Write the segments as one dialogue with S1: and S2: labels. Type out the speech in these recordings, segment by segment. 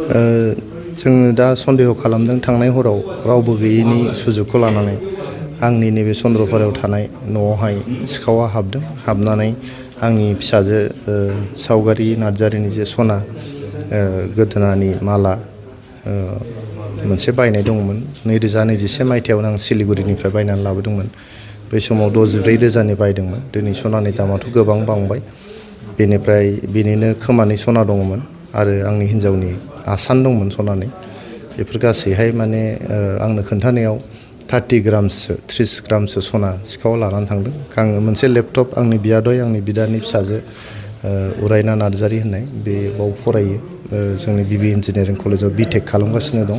S1: जोङो दा सन्देह खालामदों थांनाय हराव रावबो गैयैनि सुजुगखौ लानानै आंनि नैबे चन्द्रपारायाव थानाय न'आवहाय सिखावा हाबदों। हाबनानै आंनि फिसाजो सावगारि नार्जारिनि जे सना गोदोनानि माला मोनसे बायनाय दंमोन 2021 मायथाइयावनो आं सिलिगुरिनिफ्राय बायनानै लाबोदोंमोन। बै समाव 64,000नि बायदोंमोन। दिनै सनानि दामाथ' गोबां बांबाय। बेनिफ्राय बेनिनो खोमानि सना दङमोन आरो आंनि हिन्जावनि आसान दंमोन सनानि। बेफोर गासैहाय माने आंनो खोन्थानायाव 30 ग्रामसो 30 ग्रामसो सना सिखावा लानानै थांदों। आङो मोनसे लेपटप आंनि बियादै आंनि बिदानि फिसाजो उरायना नार्जारि होननाय बे बाव फरायो जोंनि बिबि इन्जिनियारिं कलेजाव बिटेक खालामगासिनो दं।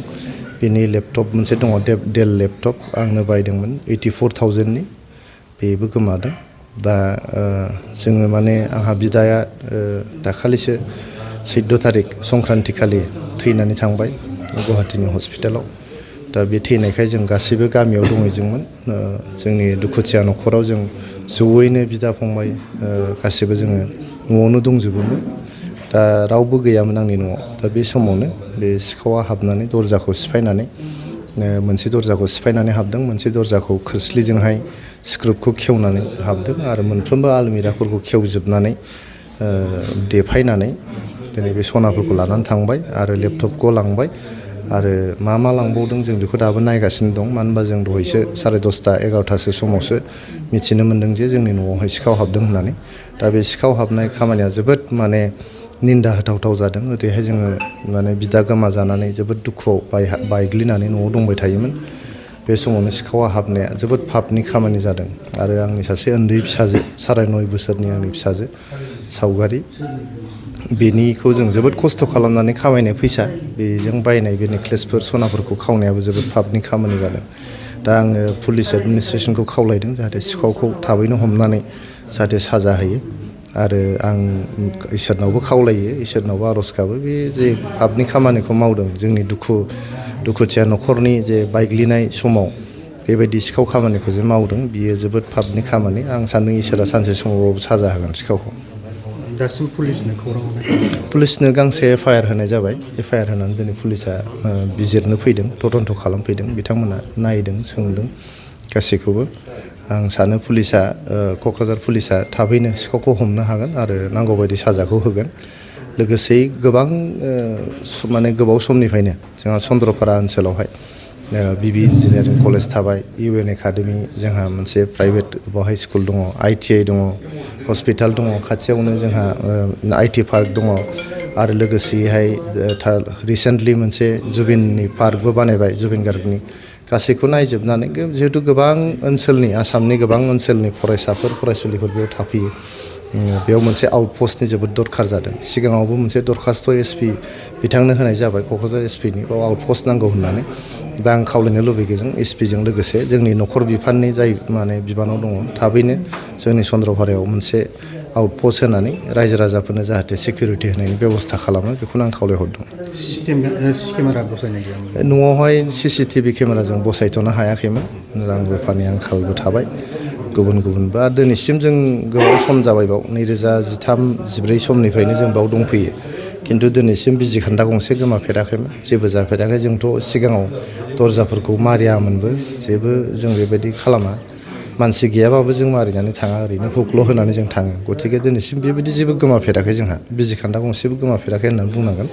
S1: बेनि लेपटप मोनसे दङ डेल लेपटप आंनो बायदोंमोन 84,000नि बेबो गोमादों। दा जोङो माने आंहा बिदाया दाखालिसो 14 थारिख संक्रान्ति खालि थैनानै थांबाय गुवाहाटीनि हस्पिटालाव। दा बे थैनायखाय जों गासैबो गामियाव दंहैजोंमोन। जोंनि दुखुथिया न'खराव जों जयैनो बिदा फंबाय गासिबो जोङो न'आवनो दंजोबोमोन। दा रावबो गैयामोन आंनि न'आव। दा बे समावनो बे सिखावा हाबनानै दरजाखौ सिफायनानै मोनसे दरजाखौ सिफायनानै हाबदों। मोनसे दरजाखौ खोरस्लिजोंहाय स्क्रुपखौ खेवनानै हाबदों आरो मोनफ्रोमबो आलमिराफोरखौ खेवजोबनानै देफायनानै दिनै बे सनाफोरखौ लानानै थांबाय आरो लेपटपखौ लांबाय आरो मा लांबावदों जों बेखौ दाबो नायगासिनो दं। मानो होनबा जों दहायसो 10:30 11टासो समावसो मिथिनो मोन्दों जे जोंनि न'आवहाय सिखाव हाबदों होननानै। दा बे सिखाव हाबनाय खामानिया जोबोद माने निन्दा होथावथाव जादों। ओरैहाय जोङो माने बिदा गोमाजानानै जोबोद दुखुआव बायग्लिनानै न'आव दंबाय थायोमोन। बे समावनो सिखावा हाबनाया जोबोद पापनि खामानि जादों आरो आंनि सासे उन्दै फिसाजो 9.5 बोसोरनि आंनि फिसाजो सावगारि बेनिखौ जों जोबोद खस्थ' खालामनानै खामायनाय फैसा बेजों बायनाय बे नेक्लेसफोर सनाफोरखौ खावनायाबो जोबोद पापनि खामानि जादों। दा आङो पुलिस एडमिनिस्ट्रेसनखौ खावलायदों जाहाथे सिखावखौ थाबैनो हमनानै जाहाथे साजा होयो आरो आं इसोरनावबो खावलायो इसोरनावबो आर'ज गाबो बे जे पापनि खामानिखौ मावदों जोंनि दुखुथिया न'खरनि जे बायग्लिनाय समाव बेबायदि सिखाव खामानिखौ जे मावदों बियो जोबोद पापनि खामानि। आं सान्दों इसोरा सानसे समावबाबो साजा होगोन सिखावखौ।
S2: दासिम पुलिसनो खौरां हरनाय?
S1: पुलिसनो गांसे एफआइआर होनाय जाबाय। एफआइआर होनानै दिनै पुलिसा बिजिरनो फैदों तदन्त' खालामफैदों। बिथांमोना नायदों सोंदों गासैखौबो। आं सानो पुलिसा क'क्राझार पुलिसा थाबैनो सिखावखौ हमनो हागोन आरो नांगौबायदि साजाखौ होगोन। लोगोसेयै गोबां माने गोबाव समनिफ्रायनो जोंहा चन्द्रपारा ओनसोलावहाय बिबि इन्जिनियारिं कलेज थाबाय इउएन एकाडेमि जोंहा मोनसे प्राइभेट बावहाय स्कुल दङ ITI दङ हस्पिटाल दङ खाथियावनो जोंहा IT पार्क दङ आरो लोगोसेयैहाय रिसेन्टलि मोनसे जुबिननि पार्कबो बानायबाय जुबिन गार्गनि। गासैखौ नायजोबनानै जिहेतु गोबां ओनसोलनि आसामनि गोबां ओनसोलनि फरायसाफोर फरायसुलिफोर बेयाव थाफैयो। बेयाव मोनसे आउटपस्टनि जोबोद दरखार जादों। सिगाङावबो मोनसे दरखास्त SP बिथांनो होनाय जाबाय क'क्राझार SPनि बाव आउटपस्ट नांगौ होननानै। दा आं खावलायनो लुबैदों SPजों लोगोसे जोंनि न'खर बिफाननि जाय माने बिबानाव दङ थाबैनो जोंनि चन्द्रपारायाव मोनसे आउटपस्ट होनानै रायजो राजाफोरनो जाहाथे सिकिउरिटि होनायनि बेब'स्था खालामो बेखौनो आं खावलायहरदों।
S2: CC केमेरा बसायनाय गैयामोन?
S1: न'आवहाय CCTV केमेराजों बसायथ'नो हायाखैमोन। रां रुफानि आंखालबो थाबाय गुबुनबो आरो दिनैसिम जों गोबाव सम जाबाय बाव 2013-14 समनिफ्रायनो जों बाव दंफैयो। खिन्थु दिनैसिम बिजि खान्दा गंसे गोमाफेराखैमोन जेबो जाफेराखै। जोंथ' सिगाङाव दरजाफोरखौ मारियामोनबो जेबो जों बेबायदि खालामा। मानसि गैयाबाबो जों मारिनानै थाङा ओरैनो हुकल' होनानै जों थाङो। गथिखे दिनैसिम बेबायदि जेबो गोमाफेराखै जोंहा बिजि खान्दा गंसेबो गोमाफेराखै होननानै बुंनांगोन।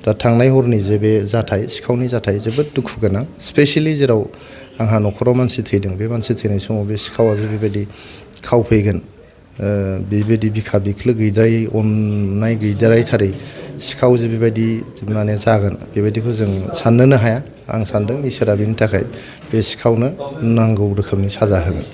S1: दा थांनाय हरनि जे बे जाथाय सिखावनि जाथाय जोबोद दुखु गोनां। स्पेसियेलि जेराव आंहा न'खराव मानसि थैदों बे मानसि थैनाय समाव बे सिखावा जे बेबायदि खावफैगोन बेबायदि बिखा बिख्लो गैद्रायै अननाय गैद्रायथारै सिखाव जे बेबायदि माने जागोन बेबायदिखौ जों साननोनो हाया। आं सान्दों इसोरा बेनि थाखाय बे सिखावनो नांगौ रोखोमनि साजा होगोन।